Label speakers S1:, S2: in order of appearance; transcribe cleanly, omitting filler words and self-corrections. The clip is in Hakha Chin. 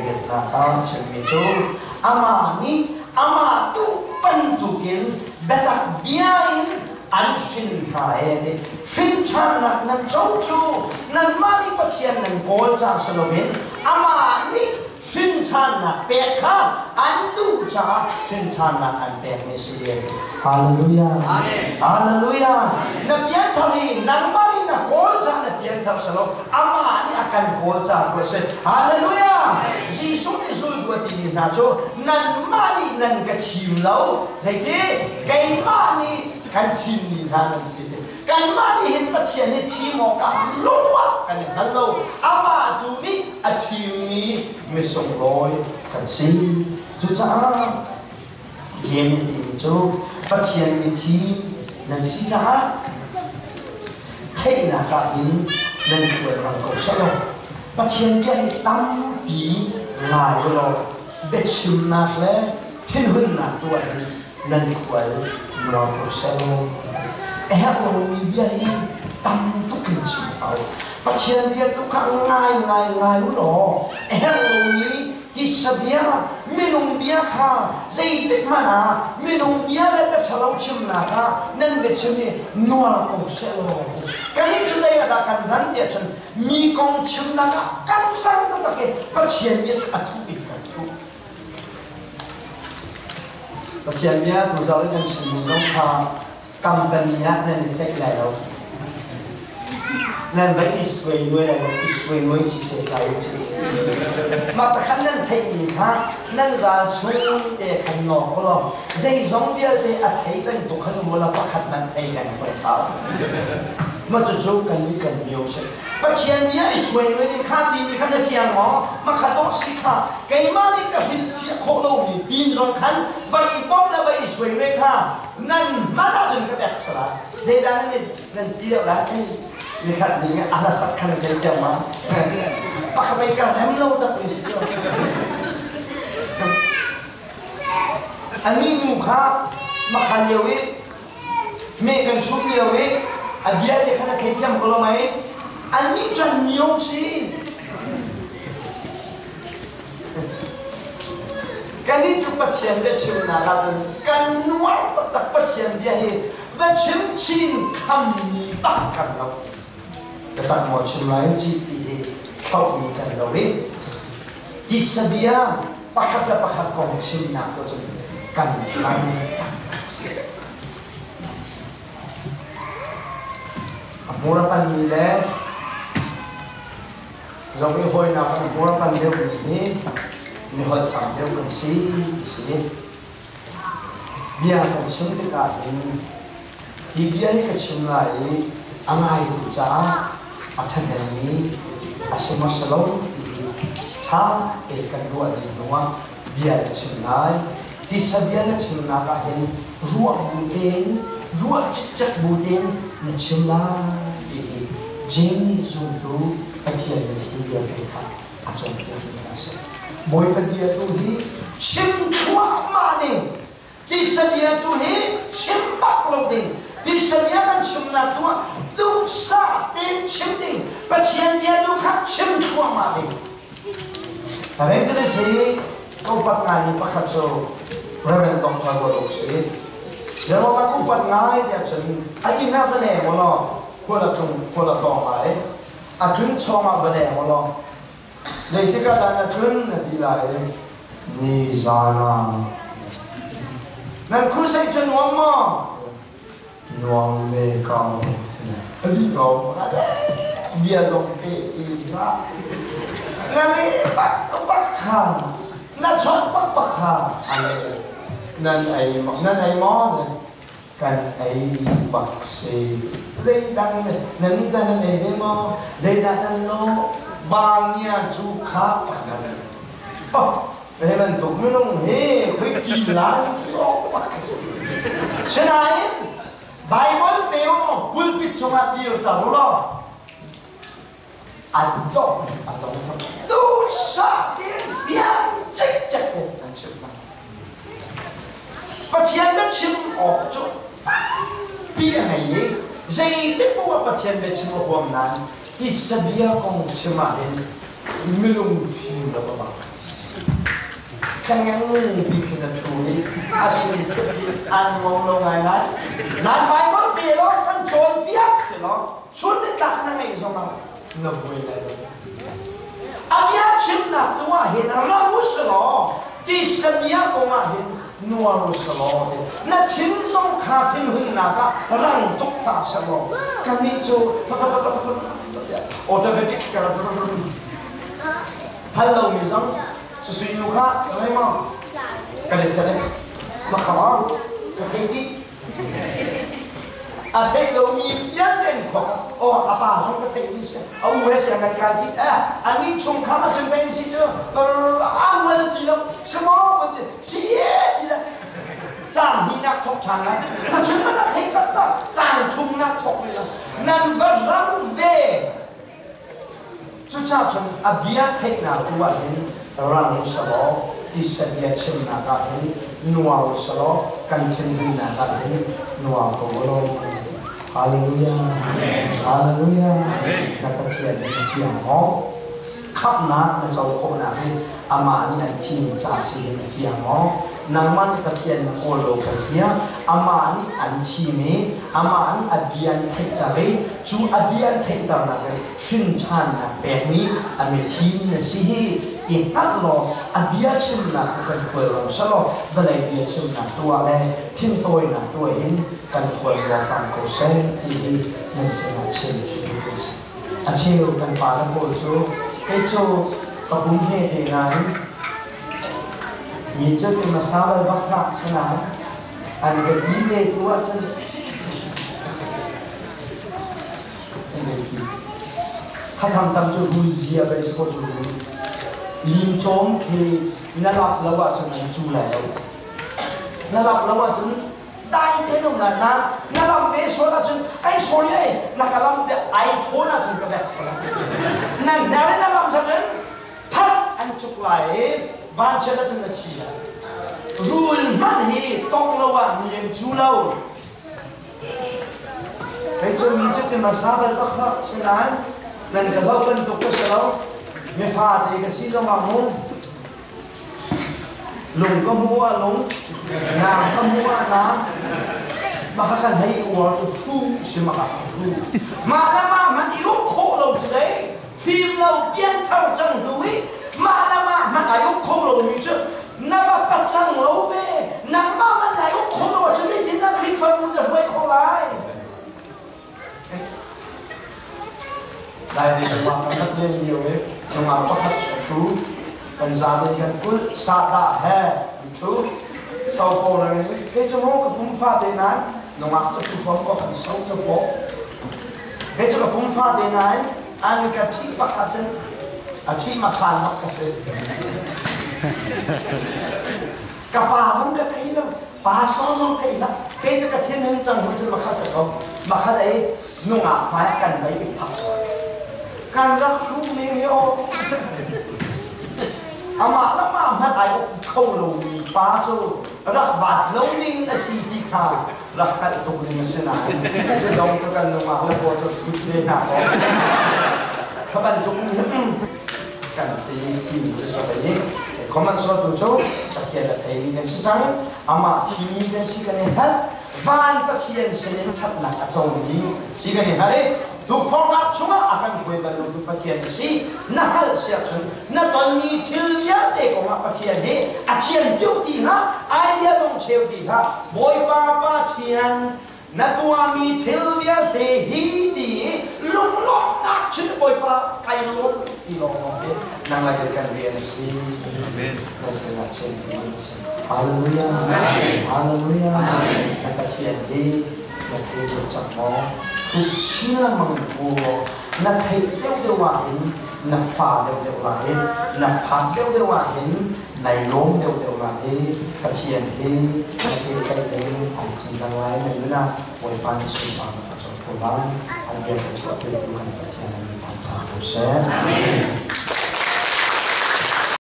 S1: Riatnak ah chimmi cu amah nih amah duh bantukin biatak bia in an hrin hna e ti. Hrinṭhannak nan co cu nanmah nih Pathian nan kawl ca si loin amah nih hrinṭhannak pek kha an duh caah hrinṭhannak an pekmi si. Hallelujah.
S2: Amen.
S1: Hallelujah. Na pianthar hi nangmah nih na kawl caah na pianthar si lo, amah nih a kan kawl caah tu a si. Hallelujah. Jesuh nih zultu a timi hna cu nanmah nih nan ka thim lo, zeiti keimah nih kan thimmi hna nan si. Kanmah nih hin Pathian nih thim awkah lungah kan i hngal lo. Amah tu nih a thimmi misunglawi kan si. Cucaah Jeim nih timi cu Pathian mithim nan si caah theihnak ah hin nan kualrang ko selaw Pathian bia hi tampi ngai ulaw biachimnak le thinhunnak tu ah hin nan khual nuam ko selaw. A herh lomi bia hi tam tuk in chim ko. Pathian bia tu kha ngai ngai ngai ulaw a herh lomi tisa bia, minung bia kha zeitik hmanh ah minung bia le bia ṭhalo chimnak ah nan biachim hi nuar ko sehlaw. Kannih cu zei ah dah kan ran tiah cun mi kong chimnak ah kan ran taktak i Pathian bia cu a thuh in kan thuh. Pathian bia tuzarh i kan chimmi zong kha company ah nan i ceih lai lo. Nan va i suai nuai lai lo, i suai nuai ci se kai u ci. Mah takhan nan theihmi kha nan zal chung te khan nawk u law zeizong vialte a thei bantuk khan um u law pakhat hmanh thei kan hoi hau. Mah cucu kan nih kan mio si. Pathian bia i suai nuai nih kha timi kha na fiang maw? Mah kha dawh si kha keimah nih ka hrilhfiah khawh lomi pin zong khan va i bawmh le va i suai nuai kha nan hman ahcun ka pek sala. Zeidah nan nan ti deuh lai? Nikhat zing ah a hlasak khan thei tiang ma? Pakhat ei ka rem lo tak mi si cu. Ani nu kha makhan lio i me kan chum lio i a bia te khan a thei thiam ko lo mei? Annih cun mio si. Kannih cu Pathian biachimnak ahcun kan nuar taktak. Pathian bia hi va chim chin khammi bak kan lo. Biatak maw chim lai ci ti hi thlauhmi kan lo i titsa bia pakhat le pakhat kong chimnak tu cun kan hman taktak si. A hmur a panmi le Zong i hawinak an hmur pan deuhmi hi mi holh tam deuh kan si ti si. Bia kan chim tikah hin hi bia hi ka chim lai i a ngaitu caah a ṭhahnemmi a si maw si lo ti hi ṭha te kan ruah ding hnuah bia na chim lai. Tisa bia na chimnak ah hin ruah bu tein, ruah cikcek bu tein na chim lai ti hi Jeim nih zumtu Pathian na thil vialte kha a cawnpiakmi a si. Bawipa bia tu hi chim thluahmah ding, tisa bia tu hi chim bak lo ding, tisa bia kan chimnak tu ah duhsah tein chim ding, Pathian bia tu kha chim thluahmah ding. Evangelist hi ka upat ngaimi pakhat cu Reverend Dr. Ruat Uk si. Zeruang ah ka upat ngai tiah cun a inn ah va leng u law khual a tlung khual a tlawng lai. A tlun chawng ah va leng u law zeitik ah dah na tlun na ti lai i ni zan ah. Nan crusade cu nuam maw? Nuam ve ko. A dih ko. Bia lawng pe ti hlah. Na le bak bak kha. Na chawnh bak bak kha. A le nan ei nan ei maw? Kan ei bak si. Zeidang le nan nih dah nan ei ve maw? Zeidah nan lawh? Bangia cu kha nan. Oh, Hi bantuk minung hi khuiti lai awk bak a si. Sinain Bible pe u pulpit chungah dirter u law an dong a dong. Duhsah tein fiang cikcek in an chim hna. Pathian biachim awk cu tampi a ngei i zeitik paoh ah Pathian biachim a huam nain titsa bia kong chim ahhin minung fim lo a bang. Thengeng pi khin a ṭhu i a sin ṭhut hi an ngong lo ngaingai. Nan Bible te lawng kan cawnpiak ti lawng chun ni tlak na ngeih zongah na buai lai lo. A bia chimnak tu ah hin ram u selaw ti sabia kong ah hin nuar u selaw ti na thin zong kha thinhunnak ah rang tuk hlah selaw kannih cu automatic hal lomi zong susui nu kha hei maw ka let ka let ma kha ka thei dih a theih lomi vialte in khok aw a pa zong ka theih mi si a u he siang kan kai ti eh ani chung kham a cun pei si cu a ngal ti lo si maw kan ti si e ti le caan hnihnak thok ṭhan lai a chun man a thei taktak caan thumnak thok ve lo nan va ram ve. Cucaah cun a bia theihnak tu ah hin rang u selaw tisa bia chimnak ah hin nuar u selaw kan thinhunnak ah hin nuar ko u law. Hallelujah. Hallelujah. Na Pathian nih na fiang maw? Khamhnak na co khawhnak hi amah nih an thim ca si in a fiang maw? Nangmah nih Pathian na kawl lo ko tiah amah nih an thim i amah nih a bia an theihter i cu a bia an theihternak in hrinṭhannak pekmi a mithim na si hi i hngalh law a bia chimnak tu kan khual rang selaw vawlei bia chimnak tu ah le thintawinak tu ah hin kan khual ruangpang ko seh ti hi nan sinah chim ka si. A cheu kan pa le pawl cu kei cu ka pum he te nain mi cu ti hmasa bal bak hlah sinain an ka ti ve tu ahcun an ka ti. Khathang tam cu rul zia bei si ko cu rul. Lim cawm khi na lak lo ahcun an cu lai lo. Na lak lo ahcun dai te nung na na na lam ve sual ahcun ai sorry ai na ka lam te ai thawn ahcun ka bek sala. Na na na lam sa cun That an cuk lai i vanchiat ahcun na thi lai. Rul hmanh hi tong lo ah mi an cu lo. Kei cu mi cu ti hmasa bal bak hlah sinain nan ka zoh bantuk ka si lo. Mi fate ka si zongah mu. Lung ka hmu ah lung, naam ka hmu ah naam. Maka kan hei uar cu hru si maka hru. Mah le mah hmanh i uk khawh lo cu zei. Fim lo pianthar cang hnu i mah le mah hmanh ai uk kho lomi cu na va pacang lo ve. Nangmah hmanh nai uk kho lo ahcun zeitin dah Khrihfabu na hruai khawh lai? Lai le mah kan rak len lio i nungak pakhat a ṭhu. Kan zate kan kulh sahdah he an ṭhu. So ko na kei cu maw ka pum fate nain nungak cu ṭhu fom ko kan so cu paw. Kei cu ka pum fate nain an ka ṭhih bak ahcun a ṭhih makhan bak ka si. Ka pa zong ka thei lo, pastor zong thei lo. Kei cu ka thin hin cang hu cun makha sa ko. Makha ei nungak hmai kan lei i phak sual ka si. Kan rak hruh ning hi aw. Amah le mah hmanh ai uk kho lomi pa cu rak vat lo ning a si ti kha rak hngalh tuk ding a si nain cu zong cu kan nungak le pawl cu thut ve hna kaw kha bantuk kan ti timi cu sa i common tu cu Pathian a theimi kan si cang amah thimi kan si kan i hngalh van Pathian sinin ṭhatnak a comi si kan i hngalh i tukforhnak chungah a kan hruai bantuk Pathian a si na hngalh si ahcun na tonmi thil vialte kongah Pathian hi a thian tiu ti hlah idea dong cheu ti hlah Bawipa Pathian na tuahmi thil vialte hi ti i lunglawmhnak chin Bawipa kai lawm ti lawng lawng hi nang le kan rian a si. Amen. Kan sinah chin Hallelujah. Hallelujah. Na Pathian hi na thei deuh cang maw? Tuk chin lengmang in pu na theih deuh deuh ah hin na fa deuh deuh lai i na fak deuh deuh ah hin nai lawm deuh deuh lai i Pathian hi na pehtlaih ding ai phundang lai na nun ah Bawipa nih sunparnak a co ko lai. An bia ka chuahpitu kan Pathian min thangṭhat ko seh. Amen.